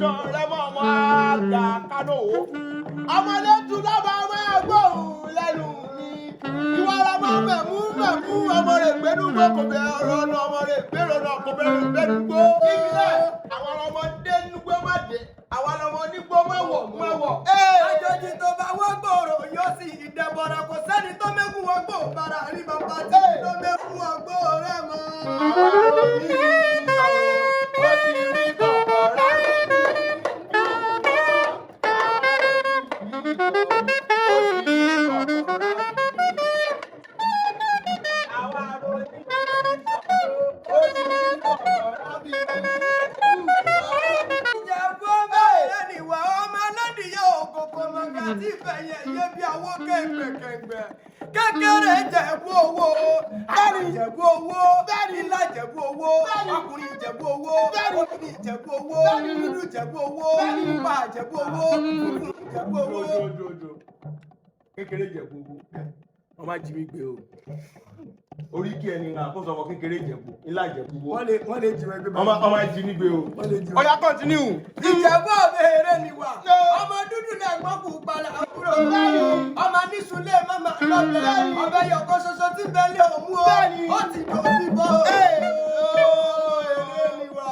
Sọ̀rẹ́ mọ́ ọmọ àgbà kánò o. Ọmọlẹ́tù lọ́ba máa gbóhùn lẹ́nu mi. Ìwọ ọmọ mẹ̀mú mẹ̀mú, ọmọ rẹ̀ gbẹ́dúgbò kò bẹ̀ ọ̀rọ̀ ọ̀nà, ọmọ rẹ̀ gbẹ́rọ̀ ọ̀nà kò bẹ̀rẹ̀ gbẹ́dúgbò. Níbílẹ̀ àwọn ọmọdé nugbó má dé, àwọn ọmọ onígbó má wọ̀ má wọ̀. Àjòjì tó bá wọ́n gbòòrò yóò sì ìdẹ̀bọ̀rọ̀, kò sẹ́ni tó mẹ́kún wọn gbò bàrà rí bàbá tí tó mẹ́kún wọn gbò rẹ̀ mọ́. Àwọn òbí sọ̀rọ̀ ó sì rí kọ̀ọ̀rọ̀ rẹ̀. Ìjẹ̀bú ọmọ ìrẹ́nìwá, ọmọ aládìyẹ òkòkò mọ̀gà tí ìfẹ̀yẹ̀ yé bí àwọ̀ kẹ̀ǹgbẹ̀kẹ̀ǹgbẹ̀. Kékeré Jẹ̀bú owó, àgbà Jẹ̀bú owó, ńlá Jẹ̀bú owó, ọkùnrin Jẹ̀bú owó, obìnrin Jẹ̀bú owó, dúdú Jẹ̀bú owó, pupa Jẹ̀bú owó, funfun Jẹ̀bú owó. Kékeré Jẹ̀bú owó, wọ́n má jí mi gbé o. Oríkì ẹni ràn kó sọ fún kékeré Jẹ̀bú, ńlá Jẹ̀bú owó. Wọ́n lè jí wọn gbé. Wọ́n má jí mi gbé o. Wọ́n lè jí wọn. Ọ̀yá, continue. Ìjẹ̀bú ọ̀bẹ̀rẹ̀ ni wà. Ọmọ dúdú lẹ́gbọ́n kù palẹ̀ àbúrò. Ọmọ nísúlẹ̀ mọ́mọ́ lọ́bẹ̀. Ọbẹ̀ yọ̀kọ́ ṣoṣo tí bẹ́lẹ̀ òmú o. Ó ti dùn bíbọ̀. Èrè ni wà.